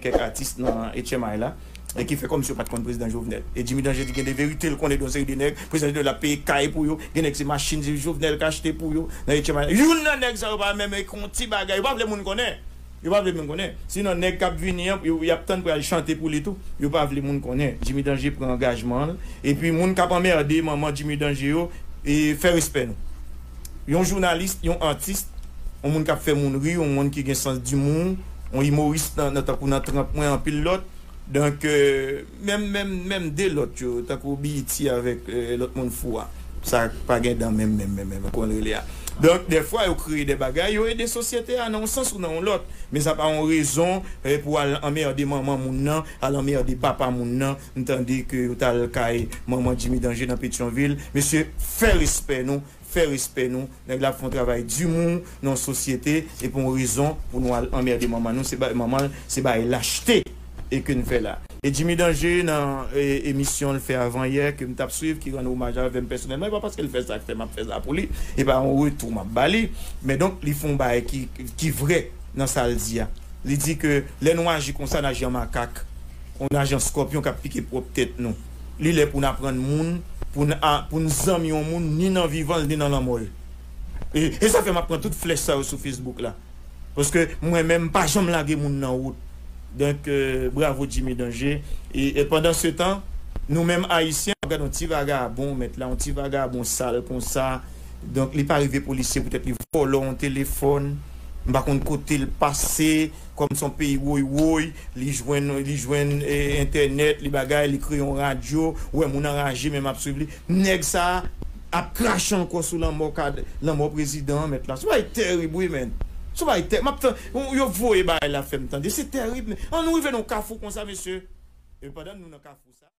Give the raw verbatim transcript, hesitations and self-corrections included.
kèk atis nan H M I la, e ki fè kòmsi yo pa t konn prezidan Jovenel. E Jimmy Danger di gen de verite l konnen de yon seri de nèg, prezidan Jovenel ap peye kay pou yo, gen nèg se machin Jovenel k achte pou yo nan H M I. Youn nan nèg sa yo pa menm ekri yon ti bagay, yo pa vle moun konnen. Yo pa vle moun konnen. Sinon, nèg k ap vini an, yo, y ap tann pou y al chante pou li tou. Yo pa vle moun konnen. Jimmy Danger pran angajman l. Epi, moun k ap anmède manman Jimmy Danger yo, e fè respè nou. Yon jounalis, yon atis, yon moun k ap fè moun ri, yon moun ki gen sans dimou, yon imoris nan, nan tankou nan tranp mwen, anpil lòt. Donk, euh, menm, menm, menm de lòt yo, tankou B E T avèk, euh, lòt moun fou a. Sa pa gen dan menm, menm, menm, menm, kon rele a. Donk, dèfwa, yo kreye de bagay, yo ede sosyete a nan yon sans ou nan yon lòt. Men sa pa yon rezon, eh, pou al anmède manman moun nan, al anmède papa moun nan. M tande ke yo t al kay manman Jimmy Danger nan Petyonvil. Mesye, fè respè nou, fè respè nou. Nèg la ap fè yon travay dimou nan yon sosyete, e pou yon rezon, pou nou al anmède manman nou, se ba, manman l, se bagay lachte e ke n fè la. E Jimmy Danger nan, e, emisyon l fè avan yè ke m t ap swiv, ki rann omaj avè m pèsonèlman, e pa paske l fè sa k fè m ap fè sa pou li, e pa yon retou m ap ba li, men donk, li fè yon bagay ki, ki vrè nan sa l di a. Li di ke lè nou aji konsa, n aji an makak, yon ajan skòpyon k ap pike pwòp tèt nou. Li lè pou n aprann moun, pou n a, pou n zanmi yon moun, ni nan vivan l, ni nan lanmò l. E, e sa fè m ap pran tout flèch sa yo sou Facebook la. Paske mwen menm, m pa janm lage moun nan wout. Donk, euh, bravo Jimmy Danger. E, e pandan se tan, nou menm Ayisyen, n ap gade yon ti vagabon, mèt la, yon ti vagabon sal konsa. Donk, li pa rive polisye poutèt li vòlò yon telefòn. M pa konn kote l pase, kòm se yon peyi woy woy, li jwenn, li jwenn, eh, entènèt, li bagay, li kreye yon radyo, ou wè moun anraje, men m ap swiv li. Nèg sa a ap krache ankò sou lanmò kad, lanmò prezidan an, mèt la. Se yon bagay tèrib, wi, men. Se yon bagay tè-, m ap tan-, yo voye bagay la fè m tande. Se tèrib, men. An nou rive nan yon kafou konsa, mesye. E pandan nou nan kafou sa.